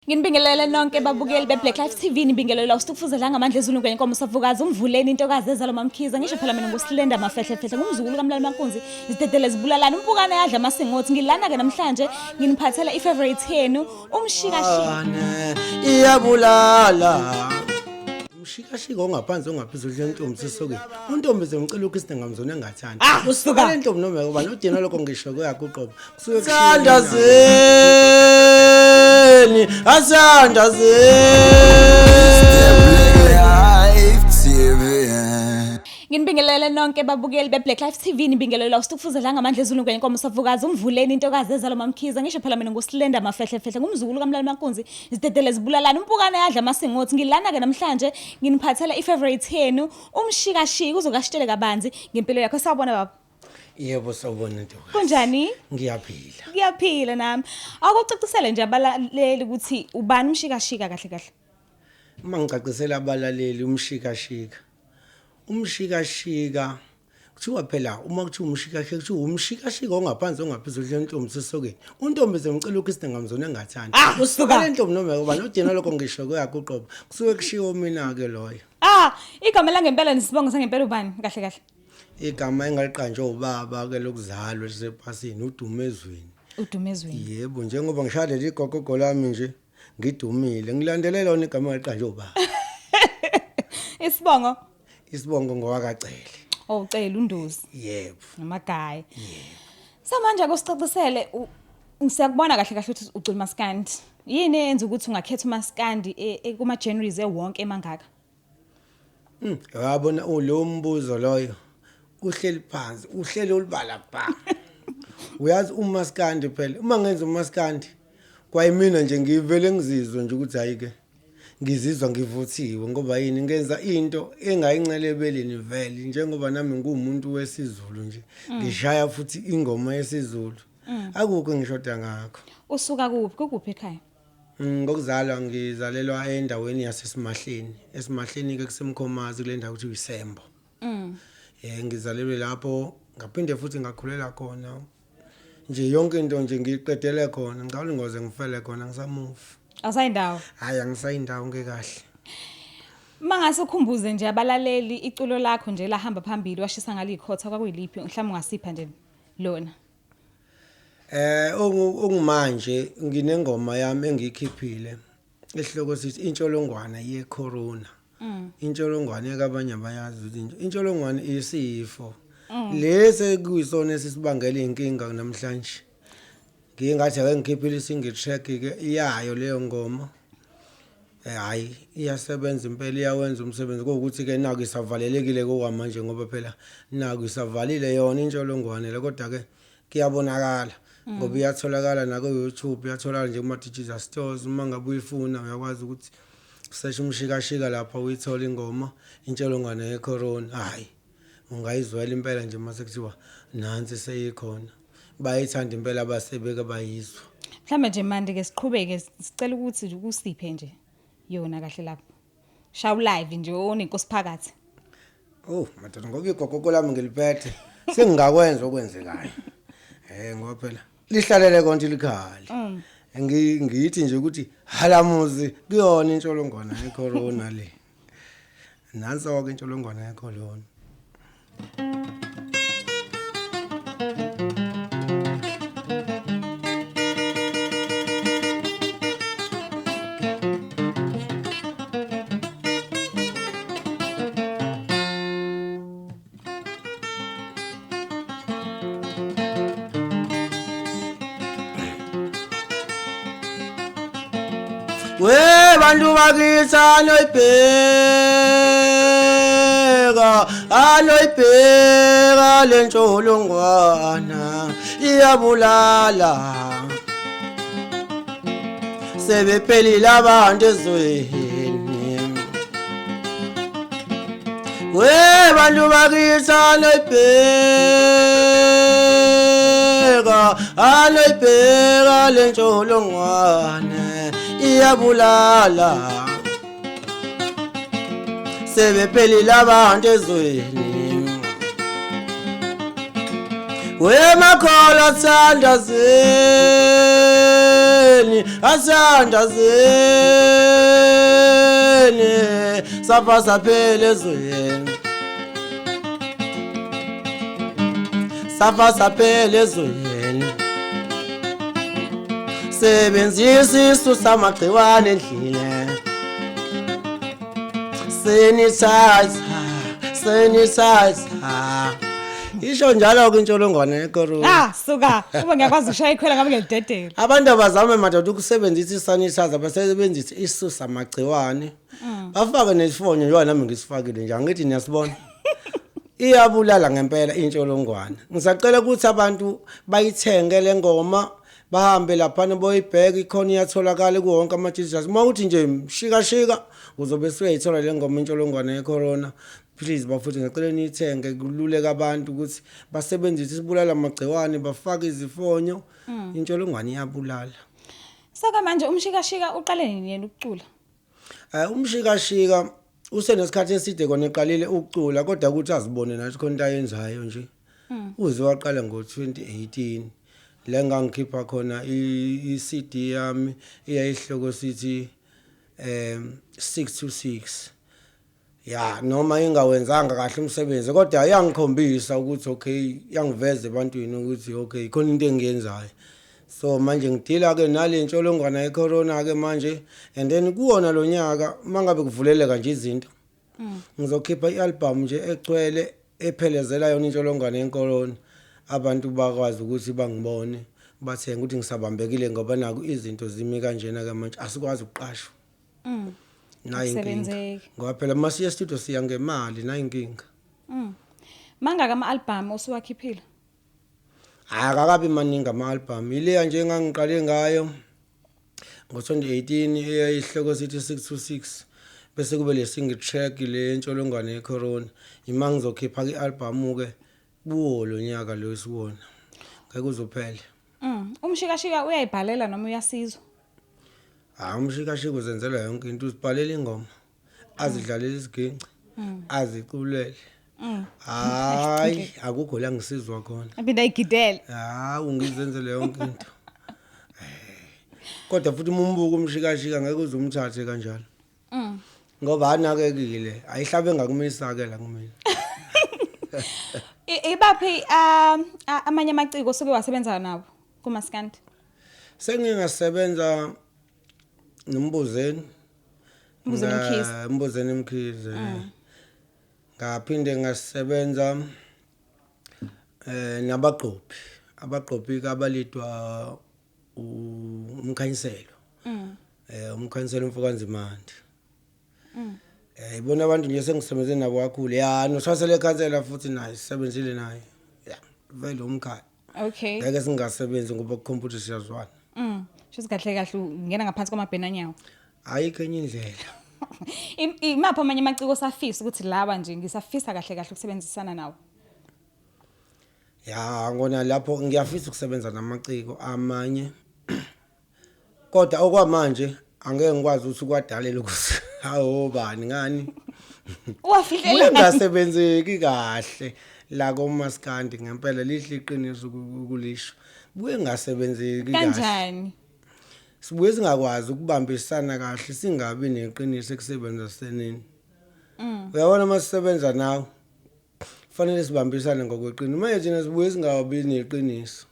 Nginibingelele nonke babukeli be-Black Life TV, nibingelelwa ustukufuzela ngamandla ezulu ngenkomo savukazi umvuleni intokazi ezalwa mamkhize. Ngisho phela mina nguSilenda Mafehlefehle, ngumzukulu kaMlali Mankunzi, izidedele zibulalana, umpukane yadla amasingothi. Ngilana ke namhlanje nginiphathela i-favorite yenu umshikashika. Iyabulala. Umshikashika ongaphansi ongaphezulu lentombi sisokeni. Untombi zemcela uKristu ngamzona engathandi. Ah, usuka. Le ntombi noma ngoba nodina lokho ngisho kuyakho uqobo. Kusuke Sandazeni, asandazeni. Black Life TV. Nginibingelele nonke babukeli be-Black Life TV, nibingelelwa ustukufuzela ngamandla ezulu ngenkomo savukazi umvuleni intokazi ezalwa mamkhize. Ngisho phela mina nguSilenda Mafehlefehle, ngumzukulu kaMlali Mankunzi, izidedele zibulalana, umpukane yadla amasingothi. Ngilana ke namhlanje nginiphathela i-favorite yenu umshikashika, uzokashitshele kabanzi ngempilo yakho. Sawubona baba. Yebo sawubona ntokazi. Kunjani? Ngiyaphila. Ngiyaphila nami. Akucacisele nje abalaleli ukuthi ubani umshikashika kahle kahle. Uma ngicacisela abalaleli umshikashika. Umshikashika kuthiwa phela uma kuthiwa umshikashika kuthiwa umshikashika ongaphansi ongaphezulu lentombi sisokeni. Untombi zemcela uKristu ngamzona engathandi. Ah, usuka. Le ntombi noma ngoba nodina lokho ngisho kuyakho uqobo. Kusuke kushiwo mina ke loyo. Ah, igama langempela nesibongo sangempela ubani kahle kahle? Igama engaliqanjwe ubaba ke lokuzalwa lisepasini uDumezweni. Udumezweni. Yebo njengoba ngishaya leli gogogo lami nje ngidumile ngilandelela lona igama engaliqanjwe ubaba. Isibongo? Isibongo ngowakaCele. Oh, Cele uNdozi. Yebo. Namagaye. Samanje akusicacisele siyakubona kahle kahle ukuthi ucula umaskandi. Yini eyenza ukuthi ungakhetha umaskandi kuma genres ewonke emangaka? Yabona lo mbuzo loyo uhleli phansi uhleli olubala bha. Uyazi umaskandi phela uma ngenza umaskandi kwayimina nje ngivele ngizizwe nje ukuthi hayi ke ngizizwa ngivuthiwe ngoba yini ngenza into engayincelebeleni vele njengoba nami nguwumuntu wesiZulu nje ngishaya futhi ingoma yesiZulu akukho engishoda ngakho. Usuka kuphi? Kukuphi ekhaya? Ngokuzalwa ngizalelwa endaweni yaseSimahleni. ESimahleni ke kuseMkhomazi kule ndawo kuthiwa iSembo. Ngizalelwe lapho ngaphinde futhi ngakhulela khona. Nje yonke into nje ngiyiqedele khona. Ngicabanga ngoze ngifele khona ngisamuva. Awusayindawo. Hayi angisayindawo ngekahle. Mangase ukhumbuze nje abalaleli iculo lakho nje lahamba phambili washisa ngalikhotha kwakuyiliphi mhlawumbe ungasipha nje lona. Okumanje nginengoma yami engiyikhiphile esihloko sithi intsholongwane ye-corona. Intsholongwane kabanye abayazi ukuthi intsholongwane isifo. Lesi ekuyisona esisibangela inkinga namhlanje. Ngiye ngathi ake ngikhiphile i-single track ke iyayo leyo ngoma. Hayi iyasebenza impela iyawenza umsebenzi kuwukuthi ke naku isavalelekile kokwamanje ngoba phela naku isavalile yona intsholongwane le kodwa ke kuyabonakala ngoba iyatholakala nako YouTube iyatholakala nje kuma digital stores uma ngabe uyifuna uyakwazi ukuthi useshe umshikashika lapha uyithola ingoma intsholongwane yecorona. Hayi ungayizwela impela nje mase kuthiwa nansi seyikhona bayithanda impela abasebeke bayizwa. Mhlawumbe nje manje ke siqhubeke sicela ukuthi nje ukusiphe nje yona kahle lapho. Shaw live nje onenkosi phakathi. Oh madoda ngoba igogogo lami ngiliphethe sengingakwenza okwenzekayo. Ngoba phela lihlalele konke likhali. Ngiyithi nje ukuthi halamuzi kuyona intsholongwane yecorona le. Nanso ke intsholongwane yecorona. We bantu bakithi anoyibheka anoyibheka le ntsholongwana iyabulala sebephelile abantu ezweni. We bantu bakithi anoyibheka anoyibheka le ntsholongwane iyabulala sebephelile abantu ezweni. Wemakholwa thandazeni, asandazeni, safa saphela ezweni, safa saphela ezweni. Sebenzisa isisu samagciwane endlini, sanitizer, sanitizer. Isho njalo-ke intsholongwane yecorona. Ah, suka. Uma ngiyakwazi ukushaya ikhwela ngabe ngiyalidedela. Abantu abazame madoda ukusebenzisa isanitizer, basebenzise isisusa amagciwane, bafake nesifonyo njengoba nami ngisifakile nje, angithi niyasibona. Iyabulala ngempela intsholongwane. Ngisacela ukuthi abantu bayithenge le ngoma, bahambe laphana boyibheka, ikhona, iyatholakala kuwo wonke ama-digital. Uma uthi nje shika shika uzobe usuyayithola le ngoma, intsholongwane yecorona. Please bafowethu, ngicela niyithenge, kululeka abantu ukuthi basebenzise isibulala amagciwane, bafake izifonyo. Intsholongwane iyabulala. Saka manje umshikashika uqale nini yena ukucula? Umshikashika usenesikhathi eside kona eqalile ukucula, kodwa ukuthi azibone nathi khona into ayenzayo nje. Uze waqala ngo-2018 la ngangikhipha khona i-CD yami eyayihloko sithi 6 to 6. Ya, noma ingawenzanga kahle umsebenzi, kodwa yangikhombisa ukuthi okay, yangiveza ebantwini ukuthi okay, khona into engiyenzayo. So manje ngidila ke nale ntsholongwane yecorona ke manje, and then kuwona lo nyaka mangabe kuvuleleka nje izinto, ngizokhipha i-album nje egcwele ephelezela yona intsholongwane yecorona, abantu bakwazi ukuthi bangibone, bathenge ukuthi ngisabambekile, ngoba naku izinto zimi kanjena ke manje, asikwazi ukuqashwa. Nayi inkinga. Akusebenzeki. Ngoba phela masiye studio siya ngemali, nayi inkinga. Mangaka ama-album osuwakhiphile? Akakabi maningi ama-album. Ileya nje engangiqale ngayo ngo-2018 eyayihloko sithi 626, bese kube le single track le ntsholongwane yecorona. Ima ngizokhipha i-album ke kuwo lo nyaka lo esiwona, ngeke uzophela. Umshikashika uyayibhalela noma uyasizwa? Hayi, umshikashika uzenzela yonke into, uzibhalela ingoma, azidlalela isiginci, aziculele. Hayi, akukho la ngisizwa khona. Aphinde ayigidele. Hawu, ngizenzele yonke into. Kodwa futhi uma umbuka umshikashika ngeke uze umthathe kanjalo, ngoba anakekile, ayihlabe ngakumisa ke la kumina. Ibaphi amanye amaciko osuke wasebenza nawo kumaskandi? Sengingasebenza nombuzeni. Mbuzeni Mkhize. Mbuzeni Mkhize. Ngaphinde ngasebenza nabaqophi, abaqophi kabalidwa umkhanyiselo, umkhanyiselo umfokanzimandi. Ibona abantu nje sengisebenze nabo kakhulu. Ya, nosasele khansela futhi naye sisebenzile naye. Ya, vele umkhaya. Ngeke singasebenzi ngoba kukhompyutha siyazwana. Shuthi kahle kahle ungena ngaphansi kwamabhenanyawo. Ayikho enye indlela. Imaphi amanye amaciko osafisa ukuthi lawa nje ngisafisa kahle kahle ukusebenzisana nawo? Ya, ngona lapho ngiyafisa ukusebenza namaciko amanye. Kodwa okwamanje angeke ngikwazi ukuthi kwadalela ukuthi awobani ngani. Uwafihlela. Kungasebenzeki kahle la komaskandi ngempela, lihle iqiniso kulisho. Buye ngasebenzeki kahle. Kanjani? Sibuye singakwazi ukubambisana kahle, singabi neqiniso ekusebenzisaneni. Uyabona uma sisebenza nawe kufanele sibambisane ngokweqiniso. Manje thina sibuye singabi neqiniso.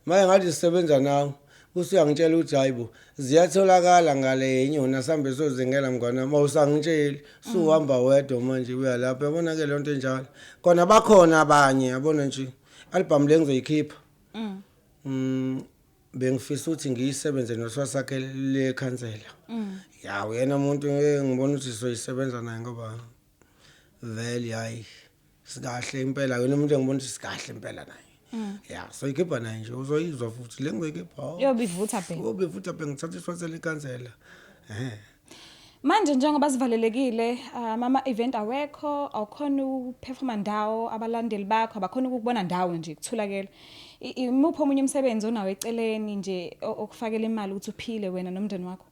Manje ngathi sisebenza nawe usuyangitshela ukuthi hayibo, ziyatholakala ngale inyoni, sambe sozingela mngane wami, awusangitsheli, suhamba wedwa manje uya lapho. Yabona ke lonto enjalo. Kona bakhona abanye, yabona nje album le ngizoyikhipha. Bengifisa ukuthi ngiyisebenze noswasakhe le khansela. Ya, uyena umuntu engibona ukuthi sizoyisebenza naye, ngoba vele hayi, sikahle impela, yena umuntu engibona ukuthi sikahle impela naye. Ya, soyikhipha naye nje, uzoyizwa futhi le ngizoyikhipha. Oh. Yobe ivutha bhe. Yobe ivutha bhe, ngithatha iswasele ikhansela. Manje njengoba sivalelekile, ama event awekho, awukhona ukuperforma ndawo, abalandeli bakho abakhona ukukubona ndawo nje, kuthulakele. Imuphi omunye umsebenzi onawo eceleni nje okufakela imali ukuthi uphile wena nomndeni wakho?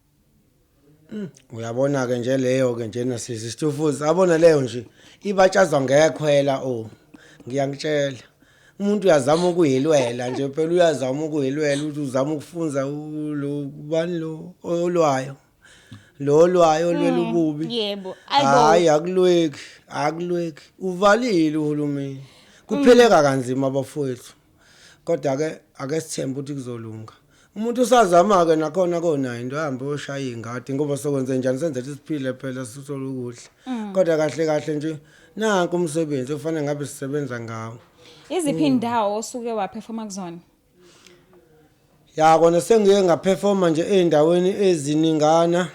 Uyabona ke nje leyo ke nje nasisi Stufuza, yabona leyo nje ibatshazwa ngekhwela, oh ngiyangitshela. Umuntu uyazama ukuyilwela nje phela, uyazama ukuyilwela ukuthi uzama ukufunza lo bani lo olwayo. Lo olwayo olwela ububi. Yebo. Ayibo. Hayi, akulweki, akulweki. Uvalile uhulumeni. Kupheleka kanzima abafowethu. Kodwa ke ake sithembe ukuthi kuzolunga. Umuntu usazama ke nakhona kona into ahambe oshaya ingadi ngoba sokwenze njani, senze ukuthi siphile phela, sithole ukudla. Kodwa kahle kahle nje nanku umsebenzi ofanele ngabe sisebenza ngawo. Iziphi indawo osuke waperforma kuzona? Ya, kona sengiye ngaperforma nje ezindaweni eziningana,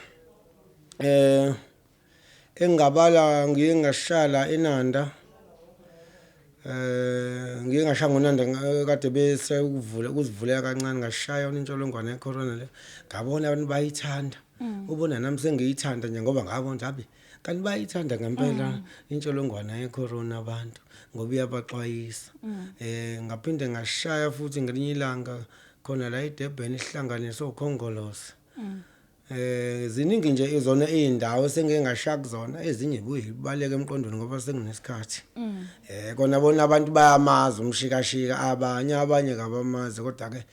engabala ngiye ngashala eNanda, ngiye ngashaya ngoNanda kade bese ukuvula ukuzivulela kancane, ngashaya intsholongwane yecorona le, ngabona abantu bayithanda. Ubona nami sengiyithanda nje ngoba ngabona ukuthi abe kanti bayithanda ngempela intsholongwane yecorona abantu ngoba iyabaxwayisa. Ngaphinde ngashaya futhi ngelinye ilanga khona la eDurban, ihlanganiso okhongolose. Ziningi nje izona izindawo esengike ngashaya kuzona, ezinye kuyibaleka emqondweni ngoba senginesikhathi. Kona bona abantu bayamazi umshikashika, abanye kabamazi, kodwa ke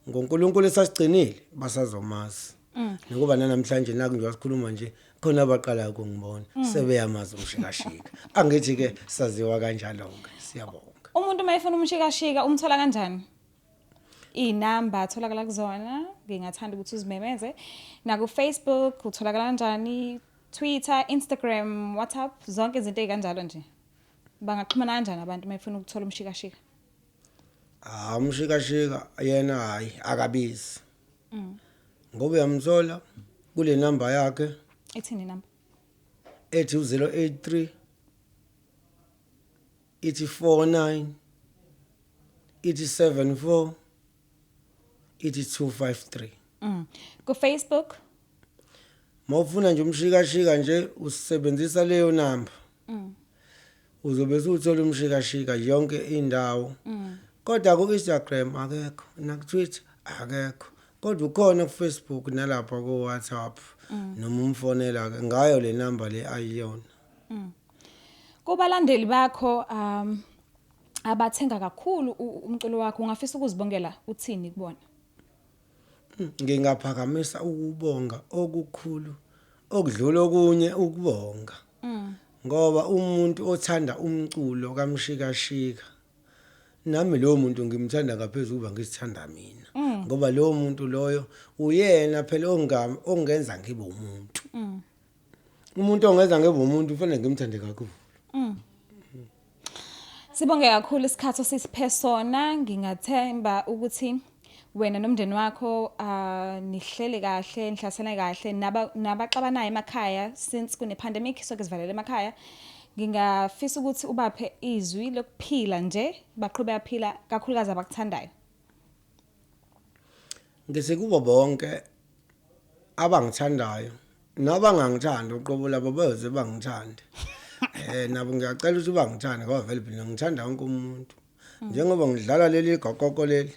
ngoNkulunkulu esasigcinile basazomazi. Nokuba namhlanje naku nje wasikhuluma nje khona abaqala ukungibona sebeyamazi umshikashika. Angithi ke saziwa kanjalo ke, siyabonga. Umuntu mayefuna umshikashika umthola kanjani? Inamba atholakala kuzona, ngingathanda ukuthi uzimemeze. Na ku Facebook utholakala kanjani? Twitter, Instagram, WhatsApp, zonke izinto ezikanjalo nje. Bangaxhumana kanjani abantu mayefuna ukuthola umshikashika? Ah, umshikashika yena hayi akabizi. Ngoba uyamthola kule namba yakhe. Ithini inamba? Ethi u083 ithi 49 ithi 74 ithi 253. Ku Facebook? Mawufuna nje umshikashika nje usebenzisa leyo namba. Uzobe usuthola umshikashika yonke indawo. Kodwa ku Instagram akekho, na ku Twitter akekho. Kodwa ukhona ku Facebook nalapha ku WhatsApp noma umfonela ke ngayo le namba le ayiyona. Kubalandeli bakho abathenga kakhulu umculo wakho, ungafisa ukuzibongela uthini kubona? Ngingaphakamisa ukubonga okukhulu okudlula okunye ukubonga. Ngoba umuntu othanda umculo kaMshikashika, nami lo muntu ngimthanda ngaphezulu kuba ngisithanda mina. Ngoba lo muntu loyo uyena phela ongenza ngibe umuntu. Umuntu ongenza ngibe umuntu ufanele ngimthande kakhulu. Sibonge kakhulu isikhathi osisiphe sona. Ngingathemba ukuthi wena nomndeni wakho nihlele kahle, nihlasene kahle nabaxabanayo emakhaya since kune pandemic, sonke sivalele emakhaya. Ngingafisa ukuthi ubaphe izwi lokuphila nje, baqhube aphila kakhulukazi abakuthandayo. Ngithi kubo bonke abangithandayo nabangangithandi uqobo labo bayoze bangithande. Nabo ngiyacela ukuthi bangithande ngoba vele mina ngithanda wonke umuntu. Njengoba ngidlala leli gokoko leli,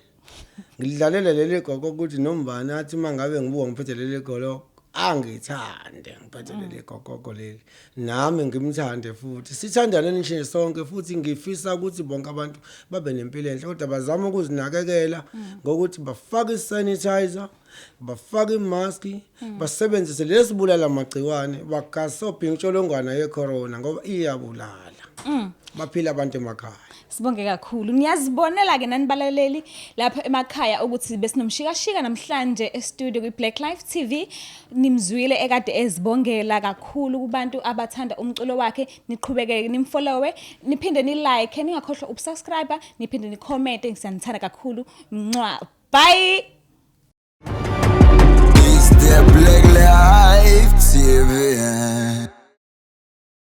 ngidlalela leli gokoko ukuthi nombani athi mangabe ngibuka ngiphethe leli goloko angithande, ngiphethe leli gokoko leli, nami ngimthande futhi sithandane nje sonke. Futhi ngifisa ukuthi bonke abantu babe nempilo enhle, kodwa bazame ukuzinakekela ngokuthi bafake isanitizer, bafake imask, basebenzise lesibulala amagciwane, bagasobhe intsholongwane yecorona ngoba iyabulala. Baphila abantu emakhaya. Sibonge kakhulu. Niyazibonela ke nani balaleli lapha emakhaya ukuthi besinomshikashika namhlanje e-studio kwi Black Life TV. Nimzwile ekade ezibongela kakhulu kubantu abathanda umculo wakhe. Niqhubeke nimfollowe, niphinde ni like, ningakhohlwa ukusubscribe, niphinde ni comment. Ngiyanithanda kakhulu. Mncwa. Bye.